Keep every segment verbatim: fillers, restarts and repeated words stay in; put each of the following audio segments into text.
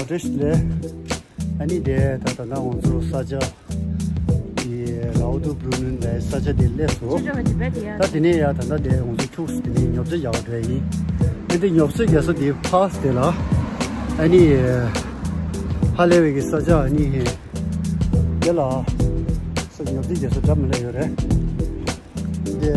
བཀྲ་ཤིས་བདེ་ལེགས། ཨ་ནི་དེ་ད་ད་ལྟ་ང་ཚོ་ས་ཆ་དེ་ལའོ་ཏུ་བྷུ་རུ་ནུན་ལའི་ས་ཆ་དེ་སླེབས་སོང་། ད་དེ་ནས་ཡ་ད་ལྟ་དེ་ང་ཚོ་ཁྱུག་ཙམ་དེ་ནས་ཉོ་ཆ་རྒྱག་འགྲོ་ཡིན། ཨ་ནི་དེ་ཉོ་ཆ་རྒྱག་ས་དེ་ཕ་སི་དེ་ལ་ཨ་ནི་ཧ་ལས་པའི་གི་ས་ཆ་ཨ་ནི་དེ་ལ་ས་ཉོ་ཆ་རྒྱག་ས་འདྲ་མི་འདྲ་ཡོད་རེད། དེ།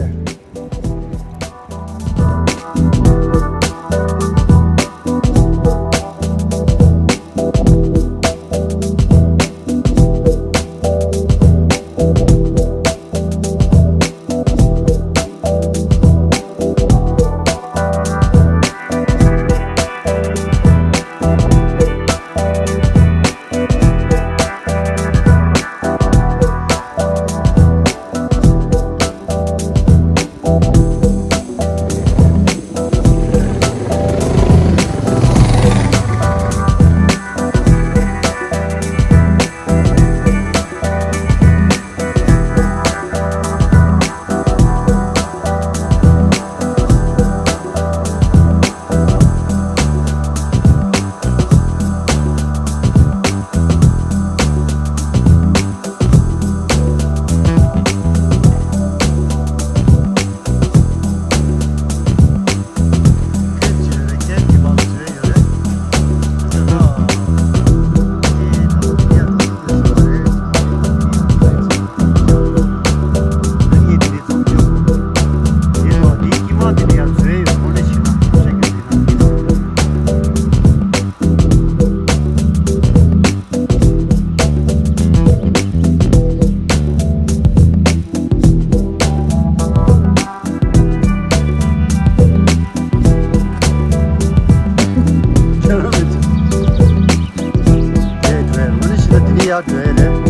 ཡར་འགྲོ་ཡ་རེད།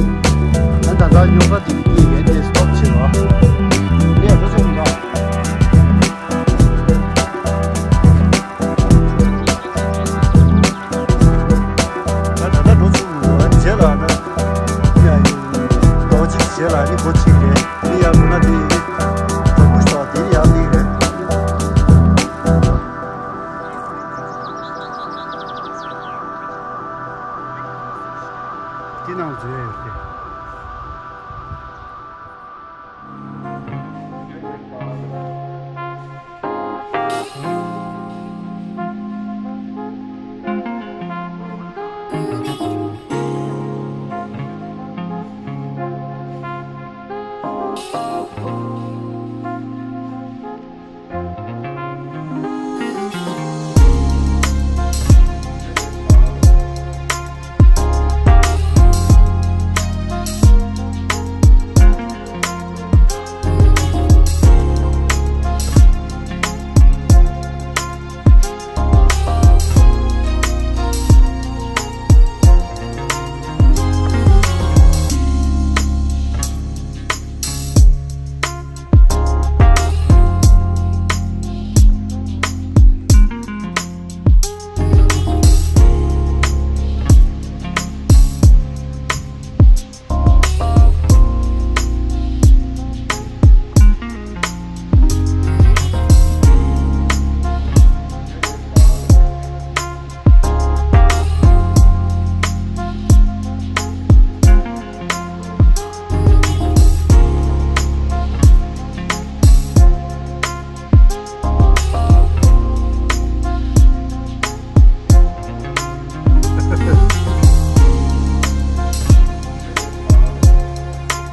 ད་ད་ལྟ་ཉོ་ཁ་དེ་གཉིས་ཡན་དེ་སི་ཊོབ་བྱེད་རོགས། ངས་འགྲོ་ཆོག་མི་འདུག་ད་ད་ལྟ་འགྲོ་ཆོག་མི་འདུག་རྗེས་ལ་ན། ཡ་ཡིན། ཟླ་བ་གཅིག་རྗེས་ལ་ནི་སྒོ་ཕྱེ་གི་རེད། དེ་ཡར་འགྲོ་ན་དེ་ཡིན། ད་སྒུག་ཤོག་དེ་ཡར་སླེབས་ཀྱི་རེད། དེ་ནང་འཛུལ་ཡ་ཡོད་རེད།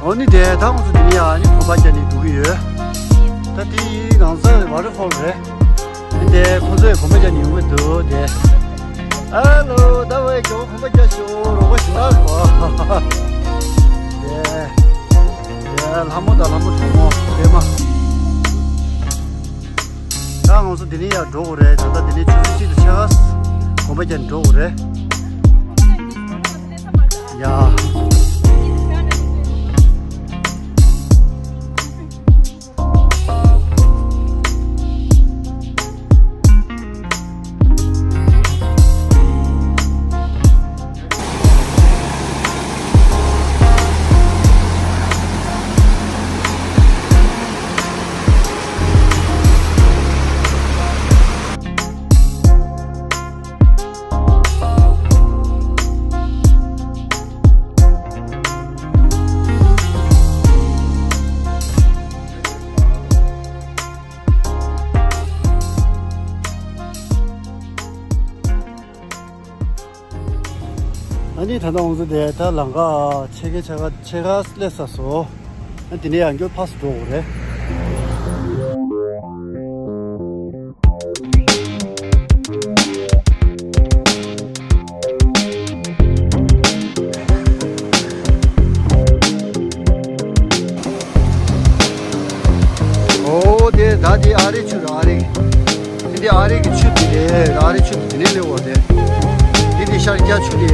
འོ་ནི་དེ་ད་ང་ཚོ་འདི་ནས་ཡ་ནི་གོམ་པ་རྒྱག་ནས་འགྲོ་གི་ཡོད། ད་དེ་གང་ས་ཝ་ཊར་ཕོལ་རེད། འདི་ཁོང་ཚོས་གོམ་པ་རྒྱག་ནས་ཡོང་གི་འདུག་དེ། ཧ་ལོ། ད་བས་ཀྱང་གོམ་པ་རྒྱག་ཤོག་རོགས་པ་ཞུ་ན་གོ། དེ། དེ་ལྷ་མོ་དང་ལྷ་མོ་གྲོགས་མོ་རེད་མ། ད་ང་ཚོ་འདི་ནས་ཡར་འགྲོ་དགོས་རེད། ད་ལྟ་འདི་ནས་ཆུ་ཚོད་གཅིག་ཏུ་ཆགས། གོམ་པ་རྒྱག་ནས་འགྲོ་དགོས་རེད། ཡ། ཨ་ནི་ད་ལྟ་ང་ཚོ་དེ་ད་ལམ་ཁ་ཕྱེད་ཀའི་ཕྱེད་ཀ་ཕྱེད་ཀ་སླེབས་ཚར་སོང་། ཨ་དེ་ནས་ཡང་བསྐྱར་ཕར་ཚུར་འགྲོ་དགོས་རེད། ཨོ་དེ་ད་དེ་ཨ་རིའི་ཆུ་རེད། ཨ་རི། འདི་ཨ་རི་གི་ཆུ་དེ་རེད། ཨ་རི་ཆུ་དེ་ནས་སླེབས་པ་རེད། འདི་ནི་ཤར་རྒྱག་ཆུ་དེ་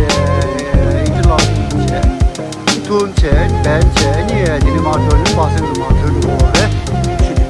ཨིན་ཇི་ལག་བྱས། ཐུན་བྱས་བན་བྱས་ནི་འདི་ནི་མར་འགྲོ་ནི་པ་སེང་དུ་མར་འགྲོ་འགྲོ་གི་རེད། ཆུ་དེ།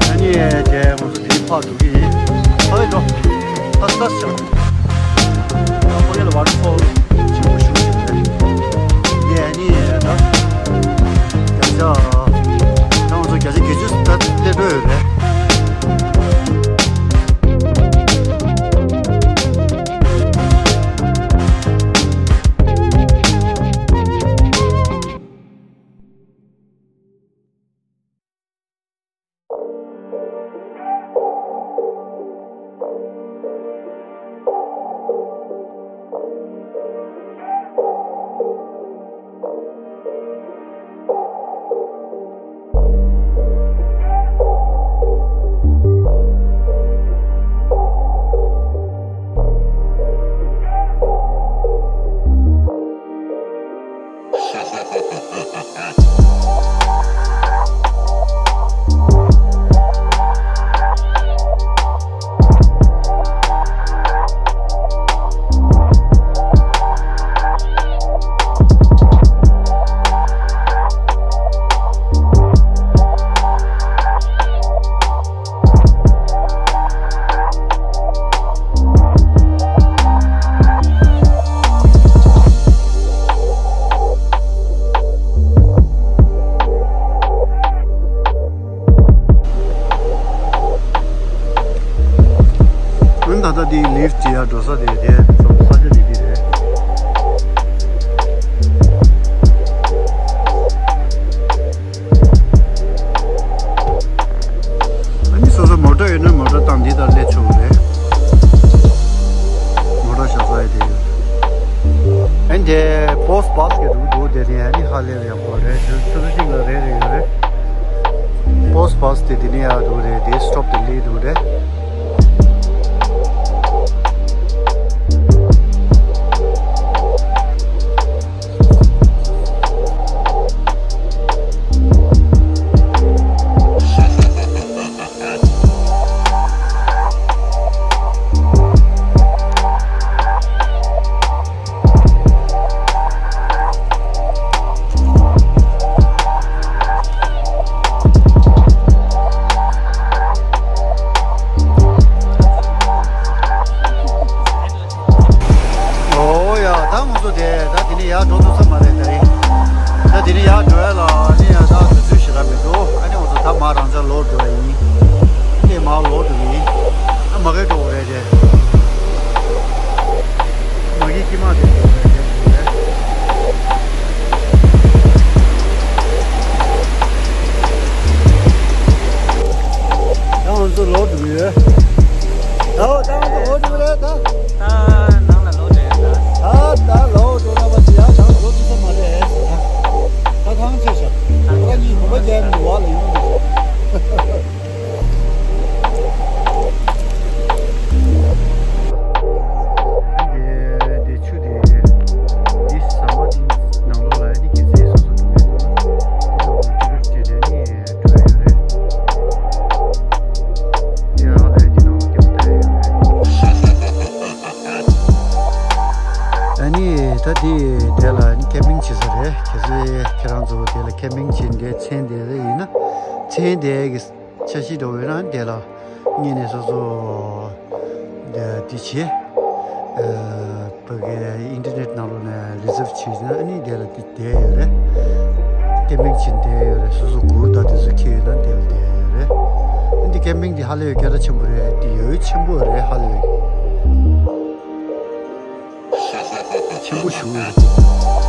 ཨ་ནི་དེ་ང་ཚོ་དེ་ཕར་འགྲོ་གི་ཡིན། ཕར་འགྲོ། ཕར་ཕར་ཕྱིན། ཨ་ཁོ་རེ་ལ་ཝ་ཊར་ཕོལ་ཆེན་པོ་ཞིག་ཡོད་རེད། ཡེ་ནི་ད་བརྒྱ་ཆ་ད་ང་ཚོ་བརྒྱ་ཆ་བརྒྱད་ཅུ་ད་སླེབས་འགྲོ་ཡོད་རེད། ཨ་ནི་ད་ལྟ་འདི་ལིཕ་ཊི་ཡར་འགྲོ་ས་དེ་དེ་ཚོ་ས་ཆ་འདི་འདི་རེད། ཨ་ནི་སོ་སོ་མོ་ཊ་ཡོད་ན་མོ་ཊ་བཏང་འདི་ལྟར་སླེབས་ཆོག་གི་རེད། མོ་ཊ་བཞག་ས་ཡོད་དེ་ཡོད། ཨ་ནི་དེ་པོ་སི་ཊི་བྷ་སི་གི་འདུག་འདུག་དེ་ནས་ཨ་ནི་ཧ་ལས་པའི་ཡག་པོ་རེད། ཆུ་ཚོད་གཅིག་ལ་རེད་རེད་ཡོད་རེད། པོ་སི་ཊི་བྷ་སི་དེ་དེ་ནས་ཡར་འདུག་རེད། དེ་སི་ཊོབ་དེ་སླེབས་འདུག་རེད། དེ་དེ་ལ་ནི་ཁེམ་པིང་བྱེད་ས་རེད། གལ་སྲིད་ཁྱེད་རང་ཚོ་དེ་ལ་ཁེམ་པིང་བྱེད་འདོད་མཚན་དེ་ལ་ཡིན་ན། མཚན་དེ་གི་འཆར་གཞི་འདྲ་བོ་ཡོད་ན་དེ་ལ་སྔོན་ནས་སོ་སོ་དེ་དེ་བྱེད། ཨ། ཕ་གི་ཨིན་ཊར་ནེཊ་ནང་ལོགས་ནས་རི་ཛརབ་བྱས་ན་ཨ་ནི་དེ་ལ་དེ་བསྡད་ཡོད་རེད། ཁེམ་པིང་བྱེད་བསྡད་ཡོད་རེད། སོ་སོ་གུར་དང་དེ་ཚོ་འཁྱེར་ཡོད་ན་དེ་ལ་བསྡད་ཡོད་རེད། ཨ་ནི་ཁེམ་པིང་དེ་ཧ་ལས་སྐད་གྲགས་ཆེན་པོ་རེད། དེ་ཡོད་ཆེན་པོ་རེད། ཧ་ལས་ཆེན་པོ་ཞིག་རེད།